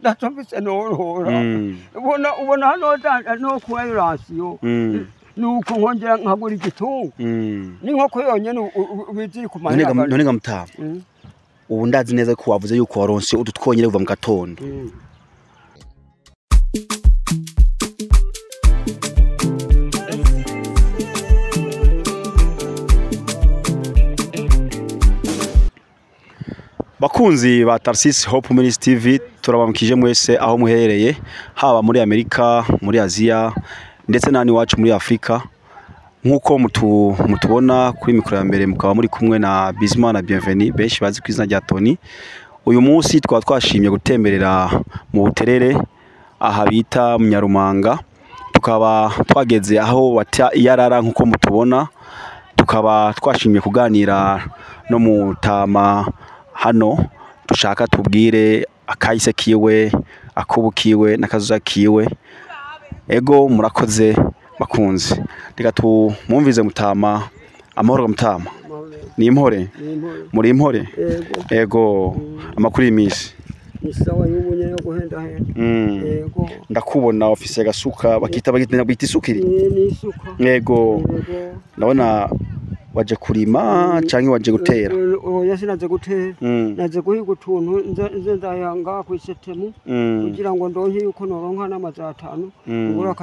Ntacyo mfise norora. Ubona hano no kuba ransiyo nuko nkongera nkagura igitungu n'inkoko yonyene ubiziri ku mahera. None gamutama, ubu ndazi neza ko wavuze yuko waronse utu twonyene kuva mu gatondo. Bakunzi ba Tarsis Hope Ministry TV, turabamukije mwese aho muherereye, haba muri Amerika, muri Aziya, ndetse n'ahandi iwacu muri Afrika. Nk'uko mutubona kuri mikoro ya mbere, mukaba muri kumwe na Bizimana Bienvenue, benshi bazi ku izina rya Tony. Uyu munsi twaba twashimye gutemberera mu Buterere, aha bita Munyarumanga, tukaba twageze aho bata iyarara nk'uko mutubona. Tukaba twashimye kuganira no mutama hano, dushaka tubwire akahise kiwe, akubu kiwe n'akazuza kiwe. Ego, murakoze bakunzi, reka tumwumvize mutama. Amahoro mutama. Ni impore? Muri impore? Yego. Ego, amakuru y'iminsi? Ni sawa, y'ubu nyene yo guhendahenda. Yego. Ndakubona ofise agasuka, bakita isukiri. Ni isuka. Ego. Yego. Ndabona waje kurima canke waje gutera? Oya, sinaze gutera. Naze guhiga utuntu nze ndayanga kw'isetemu kugira ngo ndonke yuko noronka n'amazu 5 ngura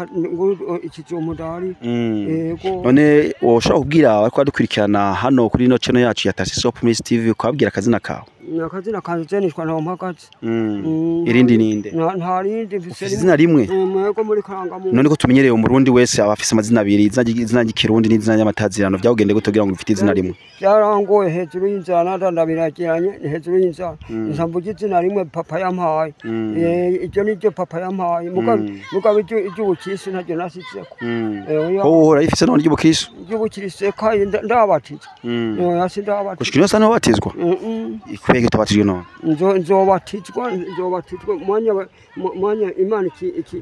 ikijumbu ndari. Yego. None woshobora kubwira abariko badukurikirana hano kuri ino channel yacu ya Tarsis Hope Ministry TV, ukababwira akazina kawe? Akazina kanje je nitwa Ntahompagaze. Irindi ninde? Nta rindi mfise. Ufise izina rimwe? Yego, muri karangamuntu. None ko tumenyereye umurundi wese aba afise amazina abiri, izina ry'ikirundi n'izina ry'amatazirano, vyagende gute kugira ngo ufite izina rimwe? Byarangoye hejuru y'inzara, ndandabiragiranye hejuru y'inzara, nsambuga izina rimwe papa yampaye. Iryo ni ryo papa yampaye, mugabo iry'ubukirisi ntaryo nasizeko. Oya. Ko wohora rifise none ry'ubukristo? Iry'ubukirisi kayi ndabatizwa. Oya, sindabatizwa. Gushika ino saha ntiwabatizwa? Kubera iki utabatijwe none? Nzobatizwa mwanya Imana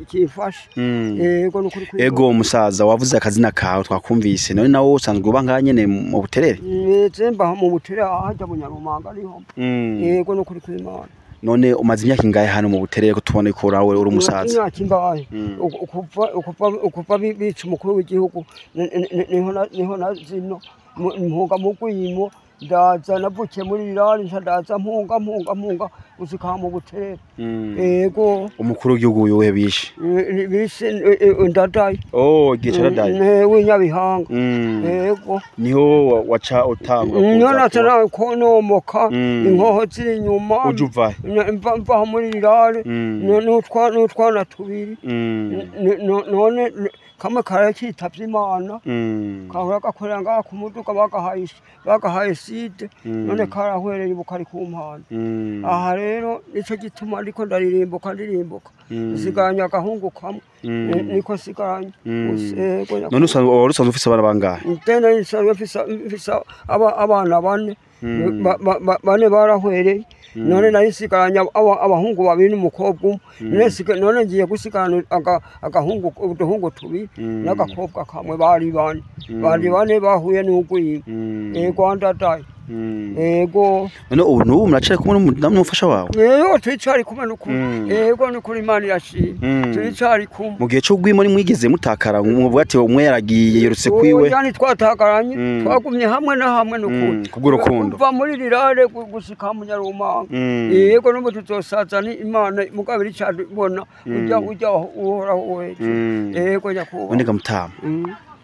ikimfasha. Yego, nukuri. Ego musaza, wavuze akazina kawe twakumvise, none nawe usanzwe uba ngaha nyene mu Buterere? Nze mba mu Buterere, hajya mu Nyarumanga niho. Yego, nukuri kw'Imana. None umaze imyaka ingahe hano mu Buterere, ko tubona ko urawe uri umusaza? Imyaka imbaye ukuva bica umukuru w'igihugu, niho na zino mpunga mu rwimo, ndaza navukiye muri rirari, nca ndaza mpunga mpunga mpunga gushika mu Buterere. Yego. Umukuru w'igihugu yuhe bishe? Bise Ndadaye. Oh, igihe ca Ndadaye. W'inyabihanga. Yego. Niho waca utangura niho kuza naca nomoka inkoho ziri inyuma. Uje uvahe? Mva muri rirare n'utwana tubiri. None kamwe karakitavye Imana, kahora gakorera ngaha ku muduga, bagahaye side, none karahwereye ubu kari ku mpanda. Aha rero nico gituma ndiko ndaririmbuka ndirimbuka, nsigaranye agahungu kamwe, niko nsigaranye. Yego. None usanzwe wari usanzwe ufise abana bangahe? Tena nsanzwe mfise abana bane. Bane barahwereye, none nari nsigaranye abahungu babiri n'umukobwa umwe. None ngiye gusigarana agahungu, uduhungu tubiri n'agakobwa kamwe. Bari bane, bari bane bahuye n'ugwimo. Yego, Ndadaye. Yego. None ubu n'ubu muracari kumwe n'umufasha wawe? Yego, turicari kumwe n'ukuri. Yego, n'ukuri, Imana irashimye, turicari kumwe. Mu gihe c'ugwimo nimwigeze mutakara, muvuga ati umwe yaragiye yerutse kwiwe? Oya, ntitwatakaranye. Twagumye hamwe na hamwe n'ukuri. Kubw'urukundo. Kuva muri rirare gushika mu Nyarumanga. Yego, n'ubu tuzosaza ni Imana mugabo iricabona ujya uhoraho wese. Yego, nyakubahwa. None ga mutama,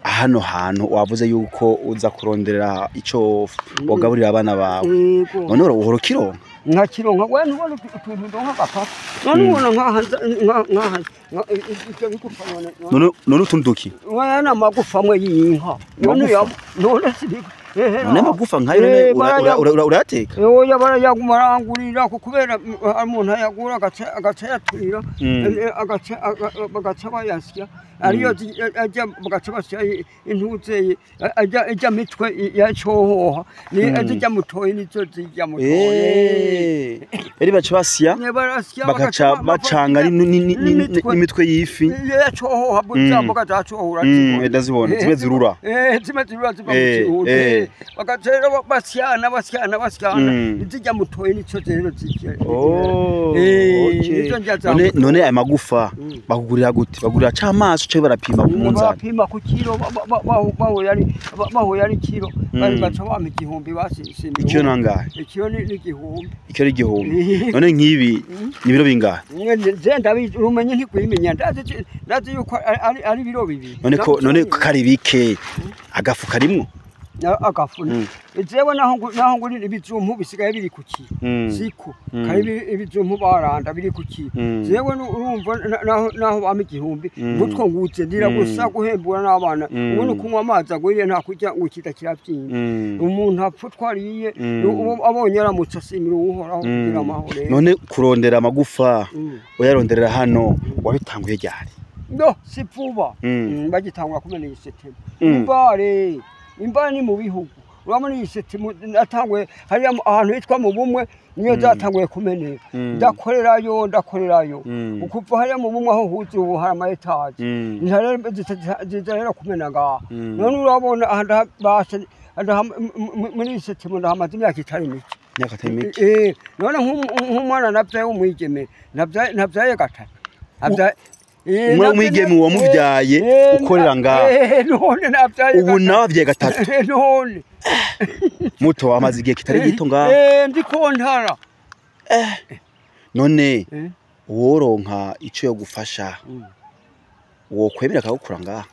hano hantu wavuze yuko uza kuronderera ico wagaburira abana bawe. Yego. None uhora ukironka? Nkakironka we, ntubona utuntu ndonka gapapa? None ubona nkaha nkaha ivyo bigufa none? None utuntu duki? We, n'amagufa amwe y'inka none. Amagufa? None si ehe. None amagufa nkayo none urayateka? Oya, barayagumarangurira kubera umuntu ayagura agaca yaturira, bagaca bayasya, ariyo ajya bagaca basya intuzeye ajya mitwe ya cohoha ni ajya mutoyi, nizo zijya mutoyi. Eri baca basya? Barasya. Bagaca bacanga n'imitwe y'ifi. Ya cohoha, buja mboga za cohoha. Ndazibona zimwe zirura. Zimwe zirura ziva mu kirundi. Bagaca rero basyana basyana basyana, izijya mutoyi nico rero zijya. Oh, okay. Nizo ndya za None mutoyi. none aya magufa bakugurira gute? Bagurira c'amaso cyo barapima ku munzani? Bapima ku kiro, bahuye ari kiro, bari baca bampa 1000 basisimira. Ikiro nangahe? Ikiro ni 1000. Ikiro 1000. None nk'ibi ni ibiro bingahe? Je ndabizi, urumenye ntikwimenya, ndazi yuko ari ibiro 2. None ko none kari bike, agafu karimwo? Agafu jewe naho ngurira ibijumpu bisigaye biri ku kiro, siko kari ibijumpu baranda biri ku kiro. Jewe urumva naho bampa 1000 ngutwo ngutse ndira gusa guhembura n'abana. Ubu ni kunywa amazi agwiriye, nta kurya ngo kita kiravyimba. Umuntu apfa twariye, ubu abonye aramutse asimira Uhoraho kugira amahoro. None kurondera amagufa uyaronderera hano wabitanguye ryari? No si vuba. Bagitangura kumena iyi setemu. Imbare imbare ni mu bihugu, urabona iyi setemu natanguye hariya ahantu hitwa mu Bumwe, niyo zatanguye kumeneka. Ndakorerayo ndakorerayo. Ukuva hariya mu Bumwe aho huzuye ubu hari ama etaje, ziza rero kumena ngaha. None urabona aha ndabasha muri iyi setemu ndahamaze imyaka itari mike. Imyaka atari mike. None nk'umwana navyaye w'umwigeme, navyaye gatatu. Umwana w'umwigeme wamuvyaye ukorera ngaha? None navyaye Ubu nawe avyaye gatatu? None Muto amaze igihe kitari gito ngaha. Ndiko ntara. None uworonka ico yo gufasha, wokwemera akagukura ngaha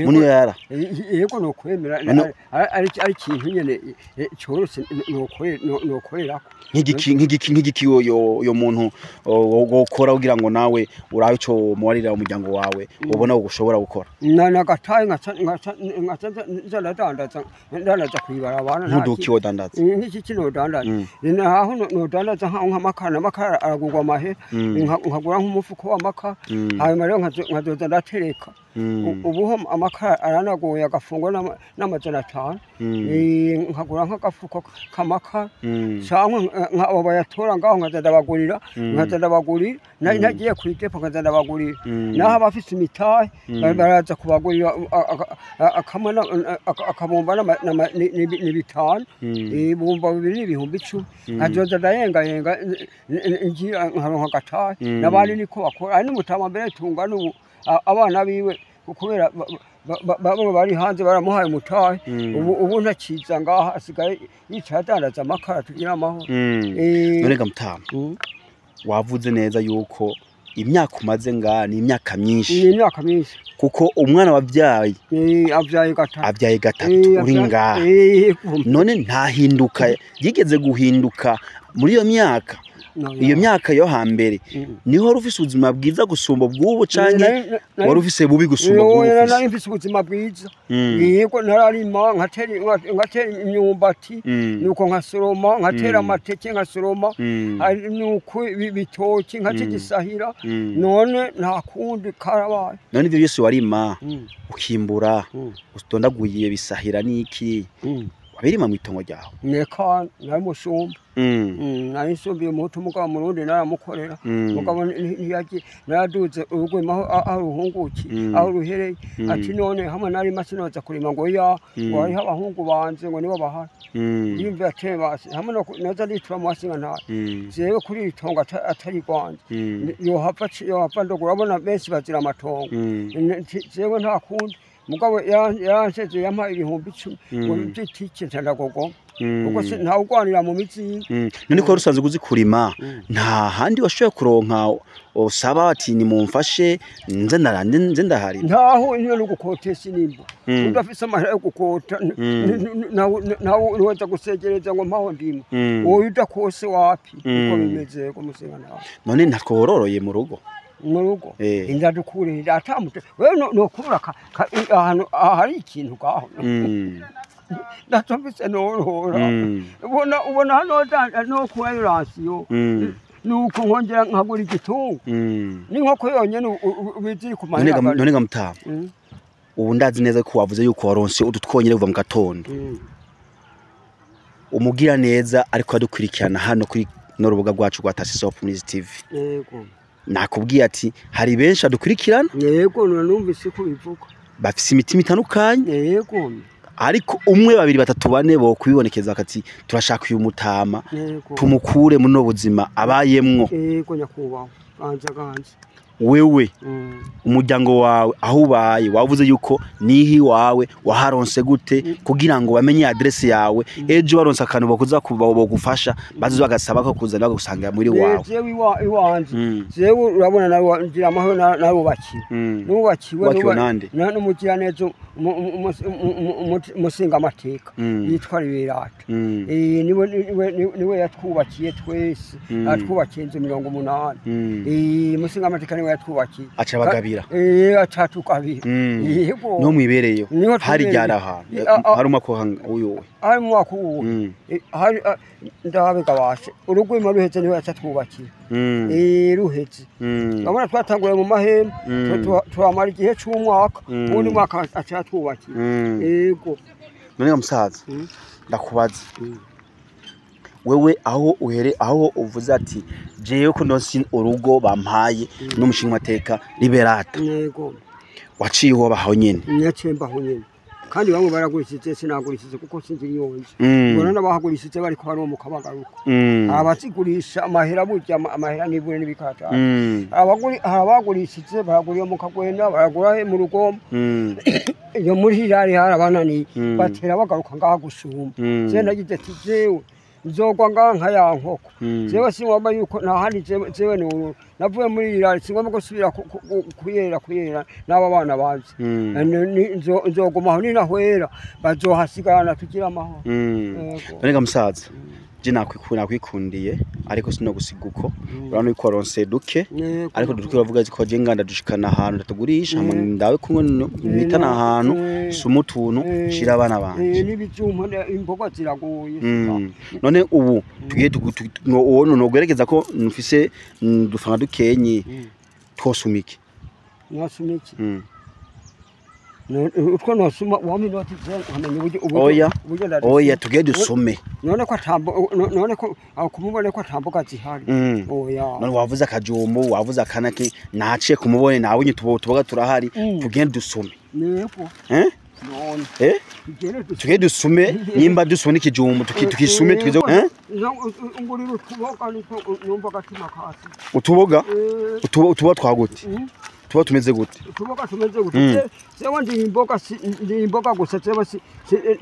muri yara? Yego, nokwemera. None- Ari ikintu nyene coroshe nokorerako. Nk'igiki yo muntu wokora kugira ngo nawe urabe ico muwarira umuryango wawe, ubona ushobora gukora? Nagataye nkaca nza ndadandaza kw'ibarabara. Nk'uduki wodandaza? Nk'iki kinodandaza naho nodandaza nk'amakara, amakara aragurwa amahe, nkagura nk'umufuko w'amakara, hanyuma rero nkazoza ndatereka. Ubuho amakara aranagoye, agafungwa n'500. Nkagura nk'agafuko k'amakara, canke abo bayatora ngaho nkaza ndabagurira, nkaza ndabagurira nagiye kw'idepo nkaza ndabagurira. Naho abafise imitahe baraza kubagurira akamwe akabumba ni 5, ibumba 2 n'10,000. Nkazoza ndayengayenga ngira nkaronka agatahe. N'abandi niko bakora. Hari n'umutama mbere tungana ubu, abana biwe kubera bamwe bari hanze baramuhaye umutahe, ubu ntakiza ngaha, asigaye yicaye adandaza amakara tugira amahoro. None ga mutama, wavuze neza yuko imyaka umaze ngaha ni imyaka myinshi. Ni imyaka myinshi. Kuko umwana wabyaye Avyaye gatatu. Avyaye gatatu uri ngaha. None ntahinduka yigeze guhinduka muri iyo myaka? Iyo myaka yo hambere niho wari ufise ubuzima bwiza gusumba ubw'ubu, canke wari ufise bubi gusumba ubw'ubu ufise? Nari mfise ubuzima bwiza. Yego, nararima, ngatera imyumbati, nuko nkasoroma, nkatera amateke nkasoroma, hari nuko ibitoki nkaca igisahira. None nta kundi, karabaye. None ivyo byose warima ukimbura, utondaguye bisahira n'iki, wabirima mw'itongo ryawe? Neka, nari mushumba. Nari nsumbiye umuhutu, mugabo Murundi naramukorera. Mugabo ntiyagiye, naraduze urugwema aho ruhungukiye, aho ruhereye. Ati none hamwe narima sinoza kurima, ngo ya, ngo hariho abahungu banje ngo nibo bahari. Yumva ateba hamwe no naza nitura mu wasinga ntayo. Jewe kuri iri tongo atari rwanje, yohava ndogura, urabona benshi bazira amatongo. Jewe nta kundi, mugabo yaransezeye yampaye 10,000 ngo byitike, nca ndagogoma kuko ntawugwanira mu mizinga. None ko wari usanzwe uzi kurima, nta handi washoboye kuronka usaba ati nimumfashe nze ndarande nze ndaharima? Ntaho, niyo no gukotesha inimbo, udafise amahera yo gukota nawe ntiwaza gusegereza ngo mpaho ndima. Wowe udakose wapi, niko bimeze ko musenga nawe. None ntatwo wororoye mu rugo? Mu rugo indadukurira atamute wewe nokura ahantu ahari ikintu gaho ndatomfise norora. Ubona hano nokurayo ration, nuko nkongera nkagura igitungu n'inkoko yonyene biziri ku None mahera. none ga mutama, ubu ndazi neza ko wavuze yuko waronse utu twonyene kuva mu gatondo. Umugira neza ariko adukurikirana hano kuri no rubuga rwacu rwa Tarsis Hope Ministry TV, Yego. nakubwiye ati hari benshi adukurikirana Yego, numvise ko bivuga. bafise imitima itandukanye. Yego. Ariko umwe babiri batatu bane bo kubibonekeza bakati turashaka uyu mutama tumukure muri no buzima abayemwo. Yego nyakubahwa ganza ganza. Wewe umuryango wawe aho ubaye wavuze yuko nihi wawe waharonse gute kugira ngo bamenye adresse yawe ejo baronse akantu bakuza bagufasha bazo bagasaba ko kuzana bagusanga muri wawe. Jewe iwanje jewe urabona nawe ngira amahoro narubakiwe nubakiwe n'umugira neza umusinga amateka yitwa Liberata niwe yatwubakiye twese atwubakiye inzu 80 musinga amateka niwe yatwubakiye aca bagabira acatukabira yego no mwibereyo hari ryara ahantu hari umwaka uyu hari umwaka uwo hari ndabe gabashe urugwima ruhetse niwe yacatwubakiye ruhetse urabona twatanguye mu mahema tuhamara igihe c'umwaka uwundi mwaka acatwubakiye yego. None musaza ndakubaza wewe aho uhere aho uvuze ati jewe ko ndonse urugo bampaye n'umushinga mateka Liberata yego waciye uho baho nyene naciye mbaho nyene kandi bamwe baragurishije sinagurishije kuko sinziri yonje mbona n'abahagurishije bariko baromuka bagaruka abazigurisha amahera burya amahera nibure n'ibikata abagurishije baraguriye mu Kagwenda baragura mu Rugombo iyo muri hirari harabananiye batera bagaruka ngaha gusumba je nagize ati jewe nzogwa ngaha nka ya nkoko jewe singomba yuko nta handi jewe ni navuye muri irari singomba gusubira kuyera n'aba bana banje nzoguma aho ninahwera bazohasigana tugira amahoro. None musaza je nakwikundiye ariko sinogusiga uko urabona yuko waronse duke ariko duke uravuga ko je nganda dushikana ahantu ndatugurisha ndawe kumwe nitana ahantu suma utuntu shira abana banje n'ibijumba imboga ziragoye. None ubu tugiye uwo nogwerekeza ko mfise dufanga dukenye twosumike nosumike utwo nosuma wami noti nkamenya uburyo oya tugiye dusume none ko atambo none ko kumubone ko atamboga zihari oya none wavuze akajumbo wavuze akanaki naciye kumubone nawe nye tuboga turahari tugiye dusume yego none tugiye dusume nimba dusubone ikijumbo tukisume tugize ngurira utuboga niko numva gatima kasi utuboga utuboga twagute tuba tumeze gute tuboga tumeze gute jewe ndi imboga ndi imboga gusa jewe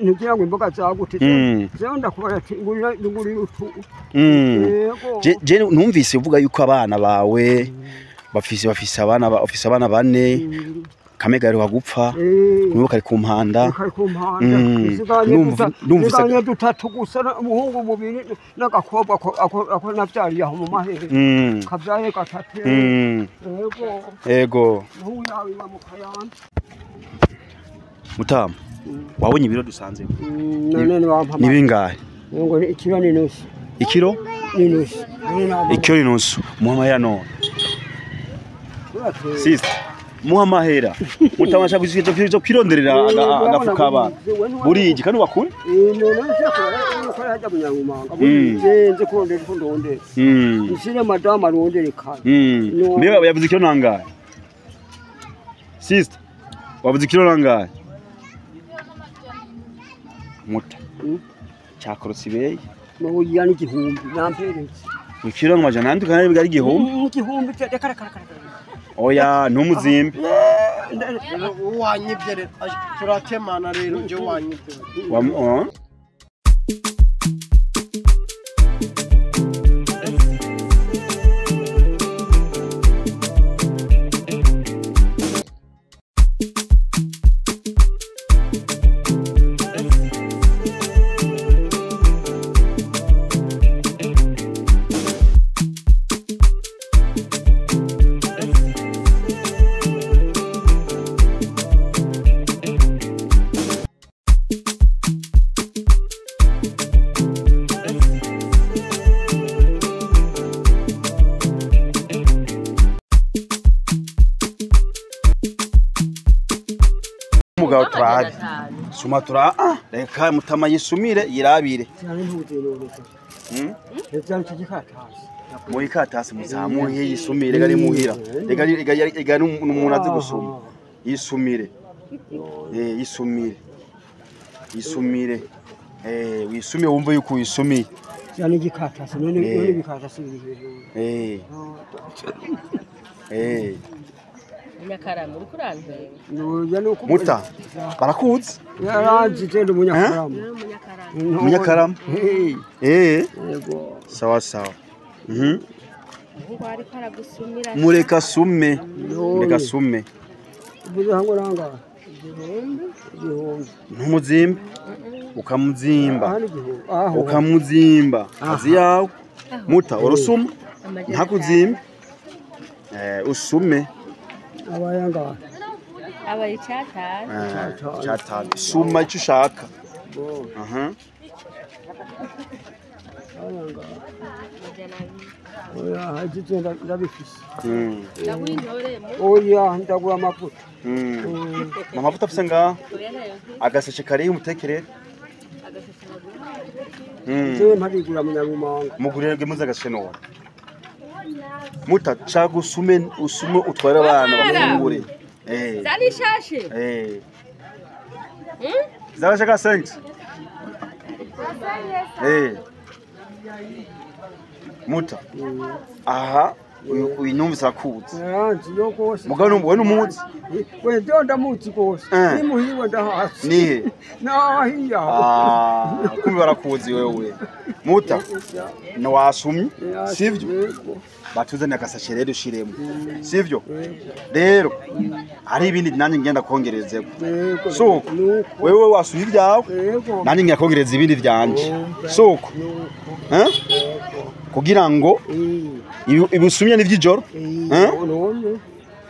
ngira ngo imboga zagute jewe ndakubara ati ngurira utu je numvise uvuga yuko abana bawe bafise abana bafise abana bane kamega yaruha gupfa nuko kari ku mpanda numvise dutatu gusa umuhungu mubiri n'agakobwa ako navyariye aho mu mahere kavyaye gatatu yego umuhungu yawe iba mu Kayanza. Mutama wabonye ibiro dusanze none wampa ni bingahe? Ngo ikiro ni nusu ikiro ni nusu ikiro ni nusu muha amahera none sister muha amahera mutamasha gushikira kwironderera agafuka abana buriji kandi bakure none nshaka hajya munyangumanga burije kurondera ko ndondera nshire madama arondere kandi mbega yavuze ikiro nangahe sister wavuze ikiro nangahe muta cyakorotse ibeye no yani igihumbi namperetse ikiro amajana andi kandi ari igihumbi igihumbi reka reka reka oya numuzimbe wanyibye rero turatemana rero nje wanyibye. Mugabo turabe suma tura reka mutama yisumire yirabire muikatasi muzamuhe yisumire gari muhira rega n'umuntu azi gusuma yisumire yisumire Isumire. Wisume wumve yuko wisumiye. Yani igikatasi none none ibikatasi biri hejuru. Munyakarama uri kurantwenga. Muta barakuzi? Yaranzi tende Munyakarama. Munyakarama. Yego. Sawa sawa. Mureka sume. Mureka sume. Ubuze hango nanga. Igihumbi. Ntumuzimba. Ukamuzimba. Ukamuzimba. Azi yawe. Muta urusuma. Ntakuzimba. Usume. Abayanga. Abaye cyatanu. Cyatanu. Suma icyo ushaka. Oya, hajite ndabifise. Oya, ndagura amavuta. Amavuta afise ngaha? Agaseke kariho umutekerere. Jewe mparigura munyarumanga. Mugurire muze agaseke none. Muta chago usume usume utware abana bafungure. Zani shashe. Zara 5. Muta. Aha, uyu numvise akuzi. Yaranzi yo gose. Mugabo we numuzi. We ndo ndamuzi gose. Ni muhiwe ndahasi. Nihe? Nahiya. Kumbe barakuzi wewe. Muta. No wasumye, sivyo? Batuzanye agasashe rero ushiremo. Sivyo? Rero ari ibindi nanjye ngenda kongerezeko. Soko. Wewe wasumye ibyawe. Nanjye ngiye kongereza ibindi byanje. Soko. Kugira ngo ibusumye n'ivyijoro.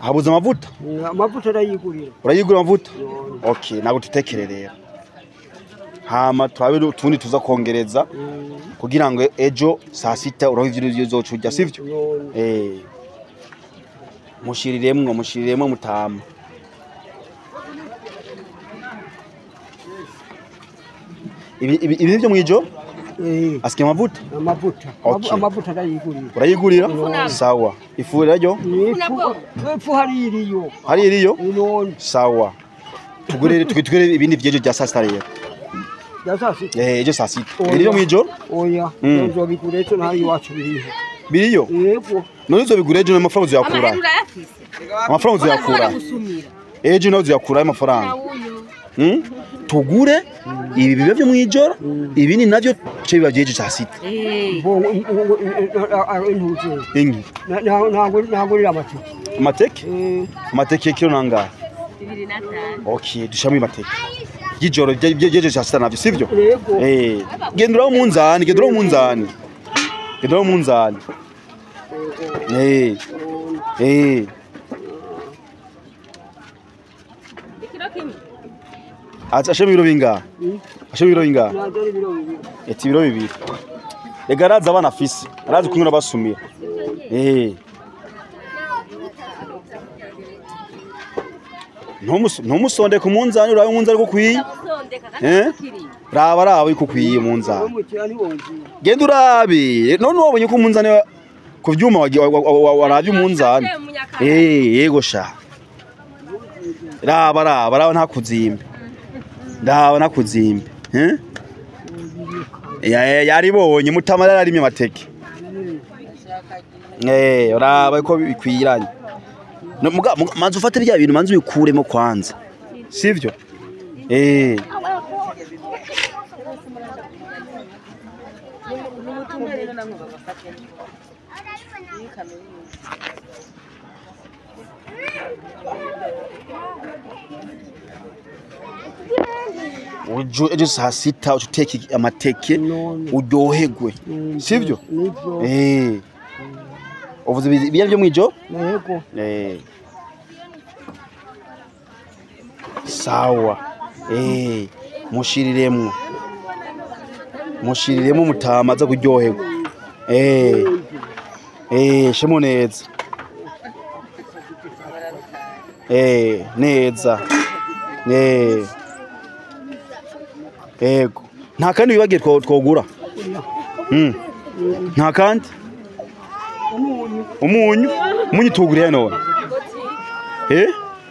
Habuze amavuta? Amavuta arayigurira. Urayigura amavuta? Okay, nago tutekere rero. Hama twabe utundi tuza kongereza kugira ngo ejo saa sita uronke ivyo uzocurya, sivyo? Mushiriremwo mushiriremwo mutama. Ibi nivyo mwijo? Asikia amavuta? Amavuta. Amavuta arayigurira. Urayigurira? Sawa. Ifu ryo? Ifu hari iriyo. Hari iriyo? Sawa. Tugurire tugire ibindi vyejo bya saa sita rero. Ya saa sita? Ejo saa sita. Biriyo mwijo? Oya. Nzobigura ejo ntari iwacu biriho. Biriyo? Yego. None uzobigura ejo n'amafaranga uzayakura? Amafaranga uzayakura? Ejo nawe uzayakura amafaranga. Tugure ibi bibe byo mwijoro, ibindi navyo ce biba byejo saa sita. Ingi. Ntabwo amateke. Amateke? Amateke kilo nangahe? 25. Okay, dushamo amateke. Y'ijoro byejo saa sita navyo, sivyo? Yego. Gendura umunzani, gendura umunzani. Gendura umunzani. Ashemo ibiro bingahe? Ashemo ibiro bingahe? Eti ibiro bibiri. Ega arazi abana afise, arazi kunyura basumira. Ntumusonde ku munzani, urabe umunzani ko kwiye. Raba raba yuko kwiye umunzani. Genda urabe. None wabonye ko umunzani ku vyuma waravye umunzani. Yego sha. Raba raba raba ntakuzimbe. Ndaba nakuzimbe. Yaribonye mutama yararimye amateke. Raba ko bikwiranye. No muga manzu ufate bya bintu manzu bikuremo kwanza. Sivyo? Ejo saa sita uteke amateke uryoherwe, sivyo? Uvuze ibyo byo mwijo? Yego. Sawa. Mushiriremwo. Mushiriremwo mutama aza kuryoherwa. Shemo neza. Neza. Ego. Nta kandi wibagiye twogura. Nta kandi? Umunyu. Umunyu tuguriye none.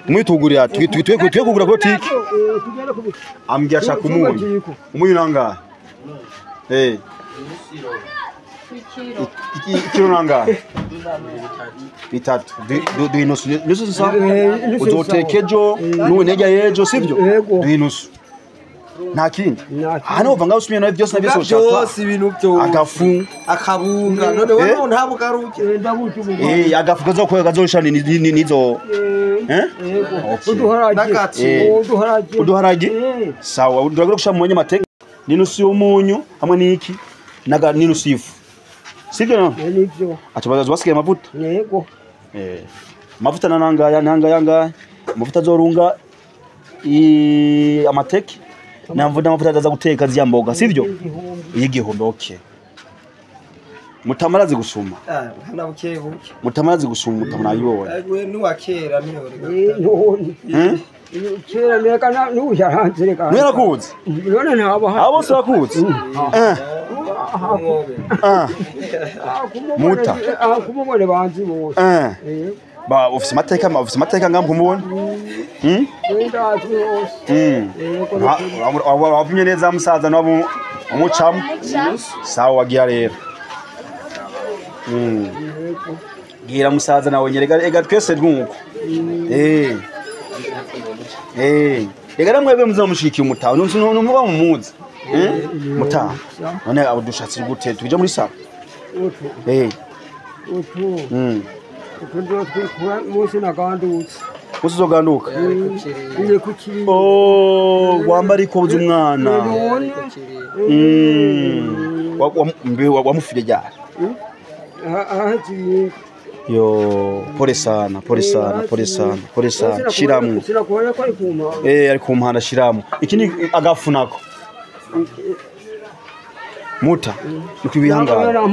Umwitugurira twe kugura botike. Ambwira shaka umunyu. Umunyu nangahe? Ikiro nangahe? Bitatu. Duinusu. Nusu sa? Uzotekejo n'ubu yejo sivyo? Duinusu. Nta kindi. Hano uva ngaho usumye nawe byose nabyo ushaka. Byose ibintu byo. Agafu, akabunga. None wewe nta bugaruke. Agafu kazokoya kazosha nizo. Uduharage. Uduharage. Sawa, uduharage kusha mwenye mateke. Ninusu y'umunyu hamwe n'iki? Naga ninusu ifu. Sivyo no? Nivyo. Acha bazaza basigaye amavuta. Yego. Amavuta nanangaya nangaya. Amavuta azorunga amateke. Namvuda amavuta aza guteka ziya mboga, sivyo? Y'igihumbi, okay. Mutamarazi gusuma. Hana buke buke. Mutamarazi gusuma mutamara yibonye. Agwe nuwa kera niyo rega. None. Kera neka nuya hanze rega. Nerakuzi. None ntaba. Abo bose bakuzi. Muta. Kumubone banzi bose. Ba ufise amateka ngamwe kumubona. Wavumye neza musaza nabo umucamo. Sawa wagira rero. Gira musaza nawe nyerega ega twese rwunguko. Ega namwebwe muzamushikiye umutaho numuba mumuzi. Mutaho. None abo dushatse gute tuje muri sala. Utu. Utu twikura munsi nagandutse. Usizoganduka. Oh, wambara ikoze umwana. Wamufire ryari? Yo, pole sana, pole sana, pole sana, pole sana. Shiramu. Ari ku mpanda shiramu. Iki ni agafu nako. Muta nikwibihangana.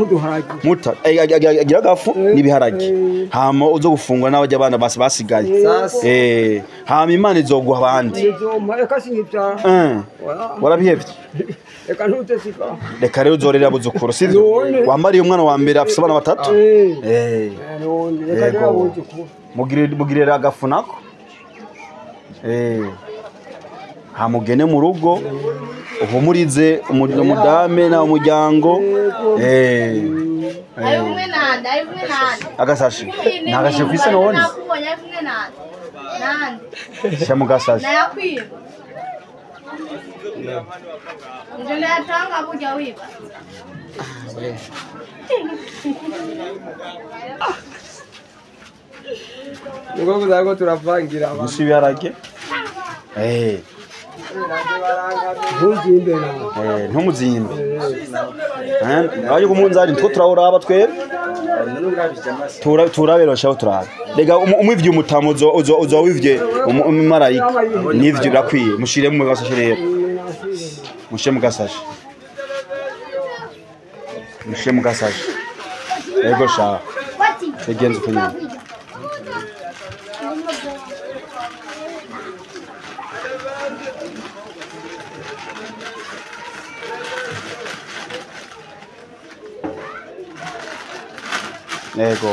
Muta agira agafu nibiharage. Hama uzo gufungwa n'abajya abana basi basigaye. Hama Imana izoguha abandi. Warabihevye. Reka ntutesika. Reka rero uzorera abuzukuru sivyo? Wambariye umwana wa mbere afise abana batatu. Reka rero abuzukuru. Mugirira agafu nako. Hamugene mu rugo uhumurize umudame na umuryango. Ayo umwe nande, ayo umwe nande. Agasashi. Ntagashe kwise none. Nakubonye ayo umwe nande. Nande. Sha mugasashi. Nayakwiba. Nje natanga burya wiba. Nuko kuzago turavangira abantu. Musibiharage. Ntuzimbe nawe. Ntumuzimbe. Ayo kumunzani two turawuraba twebwe. Turabera shaho turabe. Rega umwivye umutamo uzo wivye umumarayika. Nivyo birakwiye. Mushire mu gasashe rero. Mushire mu gasashe. Mushire mu gasashe. Ego sha. Egenze kunyuma. Ego.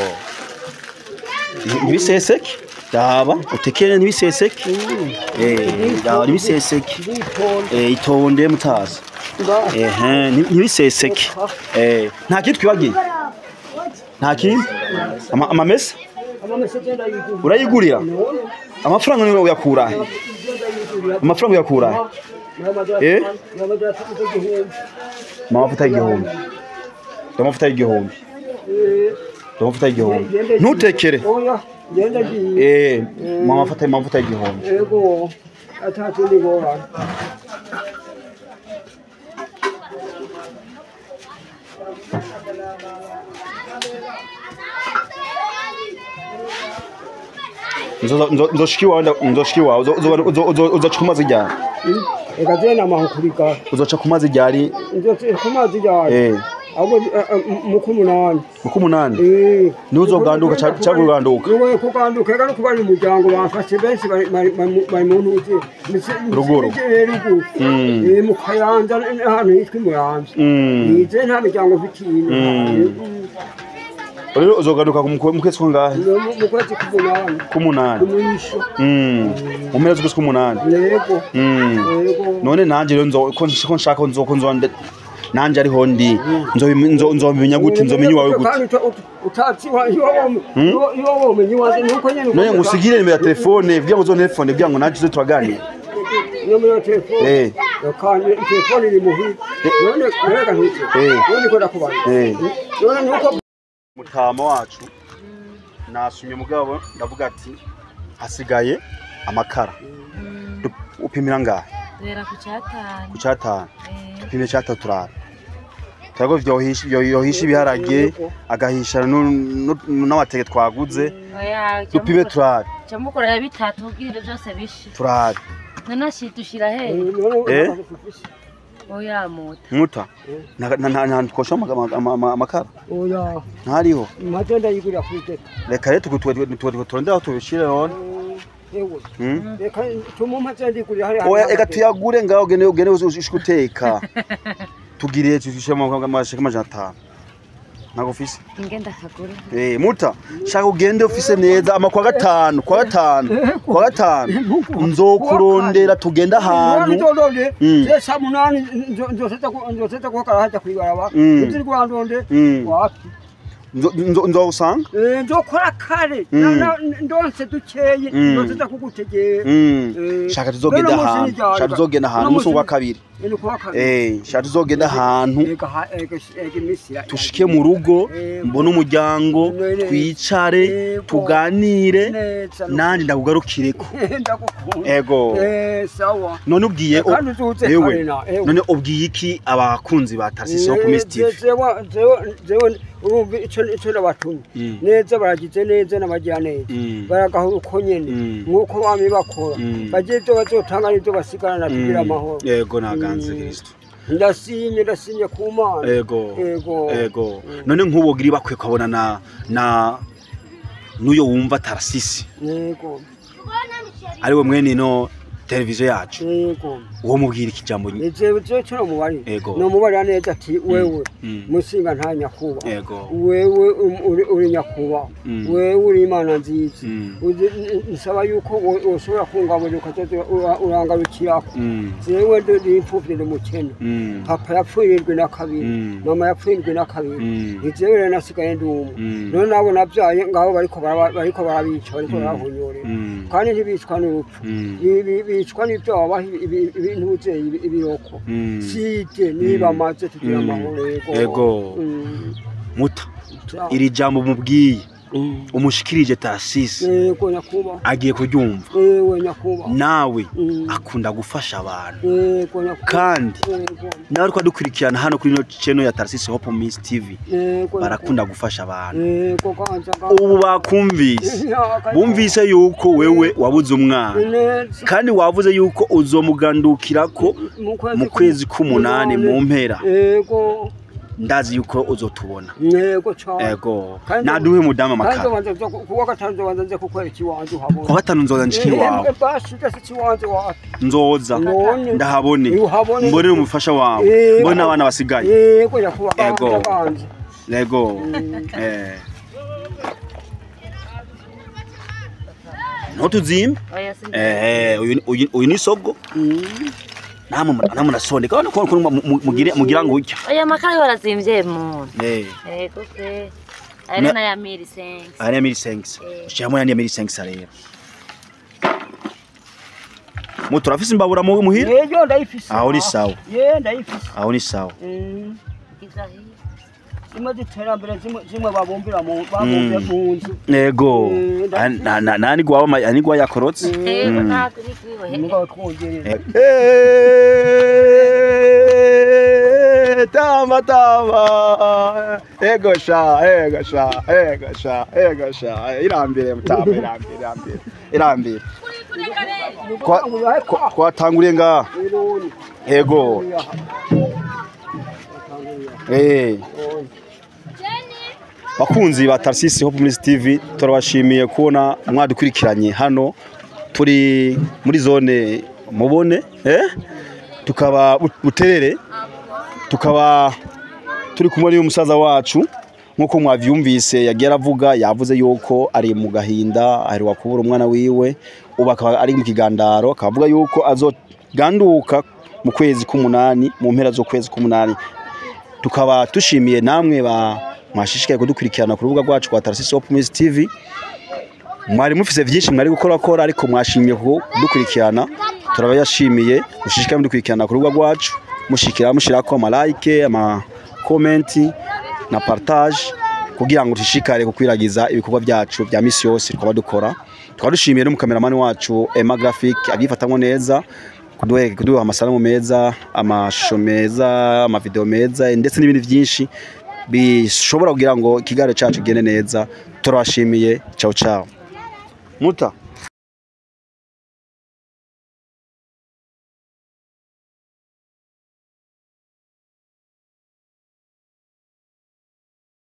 Ntibiseseke. Daba utekere ntibiseseke. Daba ntibiseseke. Itonde mutaza. Ntibiseseke. Nta kintu twibagiye. Nta kintu? Amamesa? Urayigurira? Amafaranga niwe uyakura. Amafaranga uyakura. Amavuta y'igihumbi. Amavuta y'igihumbi. Amavuta y'igihumbi. Ntutekere. Mama amavuta y'igihumbi. Yego. Atatindi ngorane. Nzoshikiwa uzoca ku mazi ryari? Eka je namahukurika. Uzoca ku mazi ryari? Nzoca ku mazi ryari? Abo mukumunani. Mukumunani? Nuzoganduka cyangwa uganduka? Nuwe kuganduka eka no kubari umuryango bamfashe benshi bari mu ntuzi. Ruguru. Mu Kayanza ahantu hitwa Muramvya. Nize nta miryango mfitiye. Rero uzogaruka mu kwezi kungahe? Mu kwezi k'umunani. K'umunani. K'umwisho. Mu mpera z'ukwezi k'umunani. Yego. Yego. None nanje rero nzo ko nshaka nzo nanje ariho ndi nzobimenya gute, nzomenya iwawe gute? Kandi utazi iwawe umenye iwawe nuko nyene. None ngusigire nimero ya telefone kugira ngo uzontelefone kugira ngo nanje tuze turaganira. Nimero ya telefone. Kandi telefone iri muhira. None reka ntuze. None ko ndakubana. None nuko mutama wacu nasumye mugabo ndavuga ati hasigaye amakara. Upimira ngahe? Duhera ku cyatanu. Ku cyatanu. Tupime cyatatu turara. Turago vyohisha ibiharage agahisha n'amateke twaguze. Dupime turara. Cyamukora ya bitatu ubwire byose bishi. Turara. None dushira he? Oya muta. Muta. Na twosha amakara. Oya. Ntariho. Maze ndayigurira kuri teta. Reka rero tuturondera aho tubishire none. Reka tumumaze ndigurira hari. Oya eka tuyagure ngaho ugene ushike uteka. Tugiriye tushishemo amashaka 500. Nago ofisi. Ngenda kagure. Muta shaka ugende ofise neza ama kwa gatanu nzokurondera tugenda ahantu. Nzondonde. Je saa 8 nzoseta kwa haja kwibaraba. Nziri kwandonde. Wapi? Nzosanga? Nzokora kare. Ndonse dukeye nzoseta kugutegera. Shaka tuzogenda ahantu. Shaka tuzogenda ahantu umunsi wa kabiri. Shaka tuzogenda ahantu. Tushike mu rugo mbone umuryango twicare tuganire nandi ndakugarukireko. Ego. Sawa. None ubwiye ewe. None ubwiye iki abakunzi ba Tarcisse Hope Ministry TV? Jewe urumva ico nabatumye. Neza baragize neza n'abagira neza. Baragahura uko nyene nkuko bami bakora. Bagiye ibyo bazotanga n'ibyo basigarana tugira amahoro. Yego naganze Kristo. Ndasimye ku Mana. Ego. Ego. None nkubogira bakwiye kwabona na nuyo wumva Tarcisse. Yego. Ari we mwene no televiziyo yacu. Yego. Uwo mubwira ikijambo jewe cyo mubari. No mubari neza ati wewe musinga nta nyakuba. Wewe uri nyakuba. Wewe uri Imana nziza. Nsaba yuko ushobora kungaburira ukazoza urangarukirako. Jewe ndi imfuvyi ndi mukene. Papa yapfuye 72, mama yapfuye 72. Jewe rero nasigaye ndi umwe. None nabo nabyaye ngabo bariko barabica bariko barahonyorera. Kandi ntibicwa n'urupfu. Bicwa n'ibyo babaha ibintu ibiroko. Site niba maze tugira amahoro. Yego. Muta iri jambo mubwiye umushikirije Tarcisse. Yego nyakuba. Agiye kuryumva. Ewe nyakuba. Nawe akunda gufasha abantu. Yego nyakuba. Kandi nawe ariko adukurikirana hano kuri no channel ya Tarcisse Hope Ministry TV. Barakunda gufasha abantu. Yego kwanza. Ubu bakumvise. Bumvise yuko wewe wabuze umwana. Kandi wavuze yuko uzomugandukirako mu kwezi k'umunani mu mpera. Yego. Ndazi yuko uzotubona. Yego cyane. Yego. Naduhe mudama makara. Kandi wanza kuwa gatanu nzobanza nze kukwereka iwanze uhabona. Kuwa gatanu nzoza nshike iwawe. Basi ndase iwanze wapi. Nzoza. Ndahabone. Mbone umufasha wawe. Mbone abana basigaye. Yego yakuba. Yego. Yego. Ntutuzimbe. Uyu ni sogo. Namwe nasondeka ko mugira ngo ujya. Oya makara yorazimvye mu. Yego pe. Ari na ya 1500. Ari ya 1500. Ushiramo ya 1500 rero. Muto urafise imbabura muhira? Yego ndayifise. Aho ni sawa. Ye ndayifise. Aho ni sawa. Zimwe ziterambere zimwe babumbira mu nzu. Yego. Nani gwa ani gwa yakorotse? Yego ntabwo ni kwibohe. Mugabo twongerera. Tama tama. Ego sha, ego sha, ego sha, ego sha. Irambire mutama irambire. Irambire. Twatanguriye nga. Ego. Bakunzi ba Tarcisse Hope Ministry TV turabashimiye kubona mwadukurikiranye hano turi muri zone mubone tukaba Buterere tukaba turi kumwe n'uyu musaza wacu Nk'uko mwavyumvise yagiye aravuga, yavuze yuko ari mu gahinda, aheruka kubura umwana wiwe, ubu akaba ari mu kigandaro, akaba avuga yuko azoganduka mu kwezi k'umunani, mu mpera z'ukwezi k'umunani. Tukaba tushimiye namwe ba mwashishikaye kudukurikirana ku rubuga rwacu rwa Tarasisi Hope Ministry TV. Mwari mufise vyinshi mwari gukora kora, ariko mwashimye kudukurikirana, turabayashimiye. Mushishikaye mudukurikirana ku rubuga rwacu, mushikira mushirako ama like, ama comment na partage, kugira ngo dushishikare gukwiragiza ibikorwa byacu bya misi yose twaba dukora. Tukaba dushimiye n'umukameramani wacu Emma Graphic, abyifatamwo neza kuduha amasanamu meza, amashusho meza, amavideo meza, ndetse n'ibindi byinshi bishobora kugira ngo ikiganiro cyacu kigende neza. Turabashimiye. Ciao ciao. Muta.